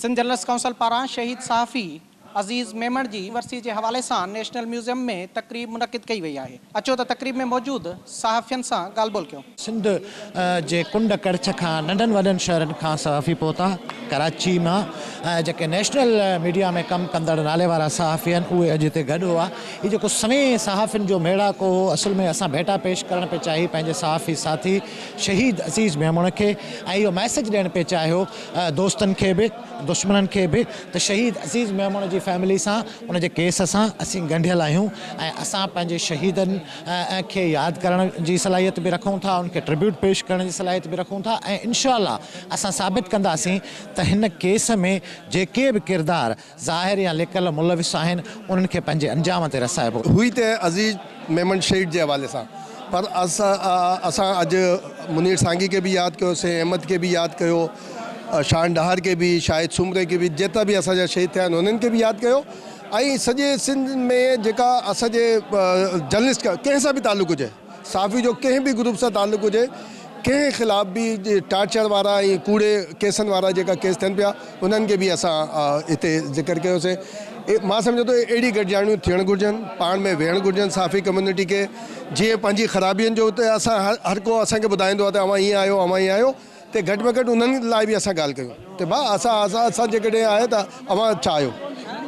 Sindh journalist council پاران شهيد صحافي عزيز ميمڻ جي ورسي جي حوالي سان نيشنل ميوزيم ۾ تقريب منعقد ڪئي وئي آهي. اچو ته تقريب ۾ موجود صحافين سان ڳالهه ٻولهه ڪيون. سنڌ جي ڪنڊ ڪڙڇ کان ننڍن وڏن شهرن کان صحافي پهتا، ڪراچي مان جيڪي نيشنل ميڊيا ۾ ڪم ڪندڙ نالي وارا صحافي آهن اهي اڄ هتي گڏ هئا. هي جيڪو سوين صحافين جو ميڙاڪو هو اصل ۾ اسان ڀيٽا پيش ڪرڻ پئي چاهي پنهنجي صحافي ساٿي شهيد عزيز ميمڻ کي ۽ اهو ميسيج ڏيڻ پئي چاهيو دوستن کي به دشمنن کي به ته شهيد عزيز ميمڻ جي فيملي سان ان جي ڪيس سان اسين ڳنڍيل آهيون ۽ اسان پنهنجي شهيدن کي ياد ڪرڻ جي صلاحيت به رکون ٿا ان کي ٽربيوٽ پيش ڪرڻ جي صلاحيت به رکون ٿا ۽ انشاء الله اسان ثابت ڪنداسين ته هن ڪيس ۾ جيڪي به ڪردار ظاهر يا لڪل ملوث آهن انهن کي پنهنجي انجام تي رسائبو. هئي ته عزيز ميمڻ شهيد جي حوالي سان پر اسان اڄ منير سانگي کي به ياد ڪيو سين احمد کي به ياد ڪيو شان ڏاهر کي به شاهد سومري کي به جيترا به اسان جا شهيد ٿيا آهن انهن کي به ياد ڪيو ۽ سڄي سنڌ ۾ جيڪا اسان جي جرنلسٽ ڪنهن سان به تعلق هجي صحافي جو ڪنهن به گروپ سان تعلق هجي ڪنهن خلاف به ٽارچر وارا ۽ ڪوڙي ڪيسن وارا جيڪا ڪيس ٿين پيا انهن کي به اسان هتي ذڪر ڪيوسين مان سمجهان ٿو اهڙي گڏجاڻيون ٿيڻ گهرجن پاڻ ۾ ويهڻ گهرجن صحافي ڪميونٽي کي جيئن پنهنجي خرابين جو ته اسان هر ڪو اسان کي ٻڌائيندو آهي ته اوهان ائين آهيو اوهان ائين آهيو ته گهٽ ۾ گهٽ انهن لاء به اسان ڳالهه ڪيون ته ڀاء اسان اسان اسان جيڪڏهن آهي ته اوهان ڇا آهيو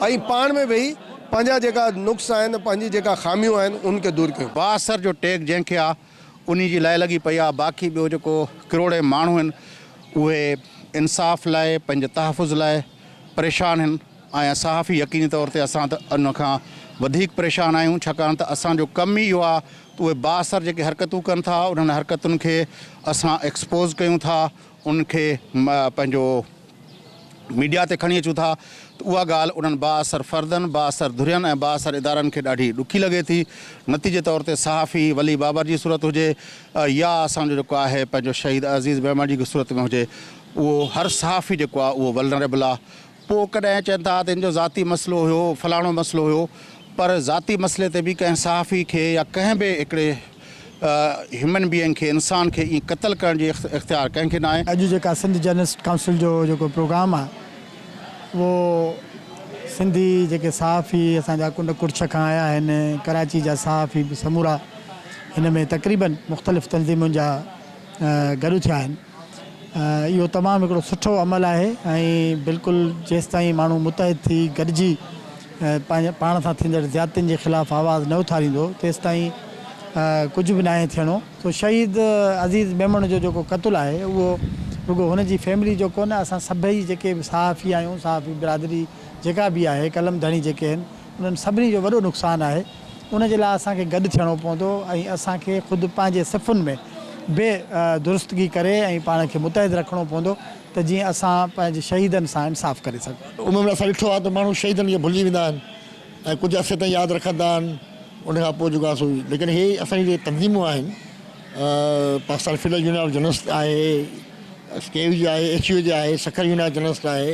۽ پاڻ ۾ ويهي پنهنجا جيڪا نقص آهن پنهنجي جيڪا خاميون آهن انهن کي دور ڪيون. بااثر جو ٽيگ جنهن کي آ انهي جي لاء لڳي پئي آ باقي ٻيو جيڪو ڪروڙين ماڻهو آهن اهي انصاف لاء پنهنجي تحفظ لاء پريشان آهن ۽ صحافي يقيني طور تي اسان ته ان کان وڌيڪ پريشان آهيون ڇاڪاڻ ته اسان جو ڪم ئي اهو آ ته اهي بااثر جيڪي حرڪتون ڪن ٿا انهن حرڪتن کي اسان ايڪسپوز ڪيون ٿا انهن کي پنهنجو ميڊيا تي کڻي اچون ٿا ته اها ڳالهه انهن بااثر فردن، بااثر ڌرين ۽ بااثر ادارن کي ڏاڍي ڏکي لڳي ٿي. نتيجي طور تي صحافي ولي بابر جي صورت هجي يا اسان جو جيڪو آهي پنهنجو شهيد عزيز ميمڻ جي صورت ۾ هجي اهو هر صحافي جيڪو آهي اهو ولنريبل آهي. پوء ڪڏهن چون ٿا ته هن جو ذاتي مسئلو هيو، فلاڻو مسئلو هيو، پر ذاتي مسئلي تي به ڪنهن صحافي کي يا ڪنهن به هڪڙي هيومن بيئنگ کي، انسان کي ائين قتل ڪرڻ جي اختيار ڪنهن کي ناهي. اڄ جيڪا سنڌ جرنلسٽ ڪائونسل جو جيڪو پروگرام آهي اهو سنڌي جيڪي صحافي اسان جا ڪنڊ ڪڙڇ کان آيا آهن، ڪراچي جا صحافي به سمورا هن ۾ تقريبن مختلف تنظيمن جا گڏ ٿيا آهن. اهو تمام هڪڙو سٺو عمل آهي ۽ بلڪل جيستائين ماڻهو متحد ٿي گڏجي پنهنجي پاڻ سان ٿيندڙ زيادتين جي خلاف آواز نه اٿاريندو تيستائين ڪجهه به ناهي ٿيڻو. سو شهيد عزيز ميمڻ جو جيڪو قتل آهي اهو رڳو هن جي فيملي جو ڪونه اسان سڀئي جيڪي به صحافي آهيون صحافي برادري جيڪا به آهي قلم ڌڻي جيڪي آهن انهن سڀني جو وڏو نقصان آهي ان جي لاء اسان کي گڏ ٿيڻو پوندو ۽ اسان کي خود پنهنجي صفن ۾ به درستگي ڪري ۽ پاڻ کي متحد رکڻو پوندو ته جيئن اسان پنهنجي شهيدن سان انصاف ڪري سگهون. عموماً اسان ڏٺو آهي ته ماڻهو شهيدن کي ڀلجي ويندا آهن ۽ ڪجهه عرصي تائين ياد رکندا آهن ان کان پوء جيڪو آهي سو ليڪن هي اسان جون جيڪي تنظيمون آهن Pakistan federal union of journalist آهي ڪي يو جي آهي ايڇ يو جي آهي سکر يونين آف جرنلسٽ آهي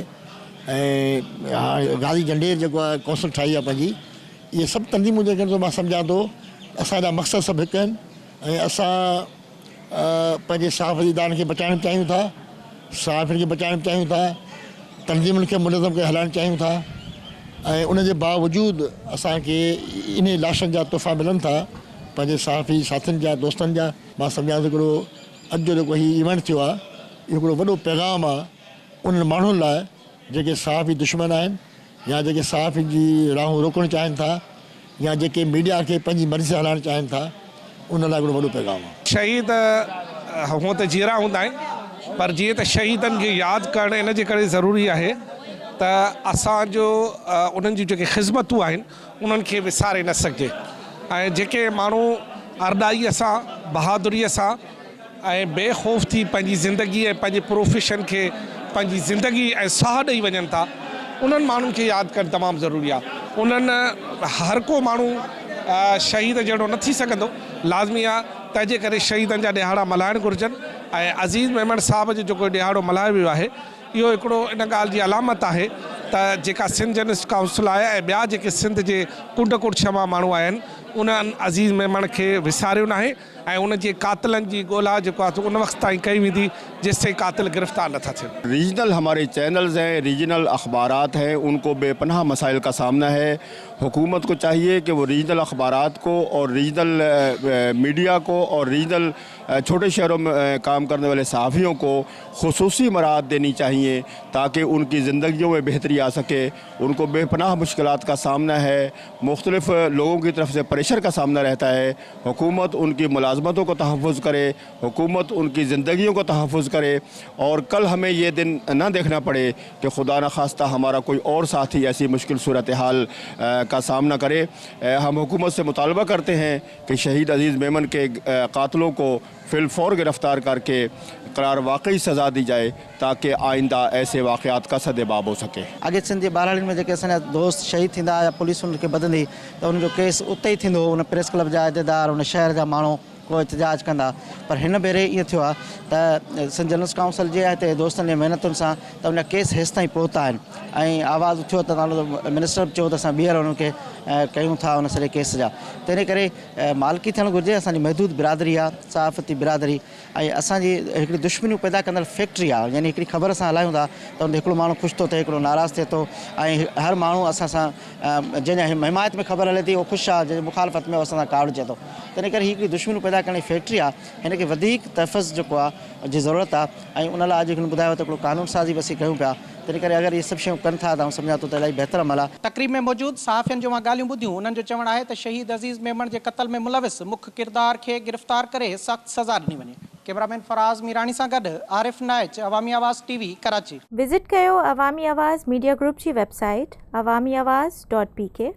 ۽ هاڻي غازي جنڊير جيڪو آهي ڪونسل ٺاهي آهي پنهنجي اهي سڀ تنظيمون جيڪي آهن سو مان سمجهان ٿو اسان جا مقصد سڀ هڪ آهن ۽ اسان پنهنجي صحافتي ادارن کي بچائڻ به چاهيون ٿا صحافين کي بچائڻ به چاهيون ٿا تنظيمن کي منظم ڪري هلائڻ چاهيون ٿا ۽ ان جي باوجود اسان کي انهي لاشن جا تحفا ملن ٿا پنهنجي صحافي ساٿين جا دوستن جا مان سمجهان ٿو هڪڙو اڄ جو جيڪو هي ايونٽ ٿيو آهي اهو هڪڙو وڏو پيغام آهي انهن ماڻهن لاء جيڪي صحافي دشمن آهن يا جيڪي صحافين جي راهون روڪڻ چاهين ٿا يا جيڪي ميڊيا کي پنهنجي مرضي سان هلائڻ چاهين ٿا ان لاء هڪڙو وڏو پيغام آهي. شهيد هونء ته جيئرا هوندا آهن پر جيئن ته شهيدن کي ياد ڪرڻ ان جي ڪري ضروري آهي ته اسان جو انهن جون جيڪي خذمتون آهن انهن کي وساري نه سگهجي ۽ جيڪي ماڻهو ارڏائيء سان بهادريء سان ۽ بي خوف ٿي پنهنجي زندگي ۽ پنهنجي پروفيشن کي پنهنجي زندگي ۽ ساهه ڏئي وڃن ٿا انهن ماڻهن کي ياد ڪرڻ تمام ضروري آهي انهن هر ڪو ماڻهو شهيد جهڙو نه ٿي سگهندو لازمي آهي تنهن جي ڪري شهيدن جا ڏهاڙا ملهائڻ گهرجن ۽ عزيز ميمڻ صاحب جو جيڪو ڏهاڙو ملهايو ويو آهي اهو هڪڙو ان ڳالهه جي علامت آهي ته جيڪا سنڌ جرنلسٽ ڪائونسل آهي ۽ ٻيا جيڪي سنڌ جي ڪنڊ ڪڙڇ مان ماڻهو آيا آهن انهن عزيز ميمڻ کي وساريو ناهي. ۽ ان جي قاتلن جي ڳولا جيڪو آهي سو ان وقت تائين ڪئي ويندي جيستائين قاتل گرفتار نٿا ٿين. रीजनल हमारे चैनल्स हैं, रीजनल अखबारात हैं, उनको बेपनाह मसाइल का सामना है। हुकूमत को चाहिए कि वो रीजनल अखबारात को और रीजनल मीडिया को और रीजनल छोटे शहरों में काम करने वाले सहाफ़ियों को खुसूसी मराआत देनी चाहिए ताकि उनकी ज़िंदगियों में बेहतरी आ सके। उनको बेपनाह मुश्किलात का सामना है, मुख्तलिफ़ लोगों की तरफ से प्रेशर का सामना रहता है। हुकूमत उनकी मुलाजमतों को तहफ़्फ़ुज़ करे, हुकूमत उनकी ज़िंदगियों को तहफ़्फ़ुज़ करे और कल हमें ये दिन ना देखना पड़े कि खुदा न खास्ता हमारा कोई और साथी ऐसी मुश्किल सूरत हाल का सामना करे। हम हुकूमत से मुतालबा करते हैं कि शहीद अज़ीज़ मेमन के कातलों को फ़िलफ़ौर गिरफ़्तार करके करार वाकई सज़ा दी जाए ताकि आइंदा ऐसे वाक़यात का सद्देबाब हो सके। अॻे सिंध जे ॿारहाड़ियुनि में जेके असांजा दोस्त शहीद थींदा या पुलिस उन्हनि खे ॿधंदी त उन जो केस उते ई थींदो हो, उन प्रेस क्लब जा अहदेदार, उन शहर जा माण्हू को एहतजाज कंदा, पर हिन भेरे ईअं थियो आहे त सिंध जर्नलिस्ट काउंसिल जे हिते दोस्तनि जे महिनतुनि सां त उन केस हेसि ताईं पहुता आहिनि ऐं आवाज़ उथियो त मिनिस्टर बि चयो त असां ॿीहर उन्हनि खे कयूं था उन सॼे केस जा। तंहिंजे करे मालिकी थियणु घुरिजे। असांजी महदूद बिरादरी आहे, सहाफ़ती बिरादरी, ऐं असांजी हिकिड़ी दुश्मनियूं पैदा कंदड़ फैक्ट्री आहे। यानी हिकिड़ी ख़बर असां हलायूं था त उन ते हिकिड़ो माण्हू ख़ुशि थो थिए, हिकिड़ो नाराज़ थिए थो ऐं हर माण्हू असां सां जंहिंजा हिमायत में ख़बर हले थी उहो ख़ुशि आहे, जंहिंजी मुखालफ़त में असां सां कावड़िजे थो। तंहिंजे करे हीअ हिकिड़ी दुश्मनियूं पैदा करण जी फैक्ट्री आहे, हिनखे वधीक तहफ़ुज़ जेको आहे जी ज़रूरत आहे ऐं उन लाइ अॼु हिन ॿुधायो त हिकिड़ो कानून साज़ी बि असीं कयूं पिया। तंहिंजे करे अगरि इहे सभु शयूं कनि था त आउं सम्झां थो त इलाही बहितर अमल आहे। तक़रीब में मौजूद सहाफ़ियुनि जूं ॻाल्हियूं ॿुधियूं। उन्हनि जो चवणु आहे त शहीद अज़ीज़ मेमण जे क़तल में मुलविस मुख्य किरदार खे गिरफ़्तार करे सख़्त सज़ा ॾिनी वञे। कैमरामैन फराज़ मीरानी सां गॾु आरिफ नाइच, अवामी आवाज़ टीवी, कराची। विज़िट कयो अवामी आवाज़ मीडिया ग्रुप जी website Awami Awaz dot P K.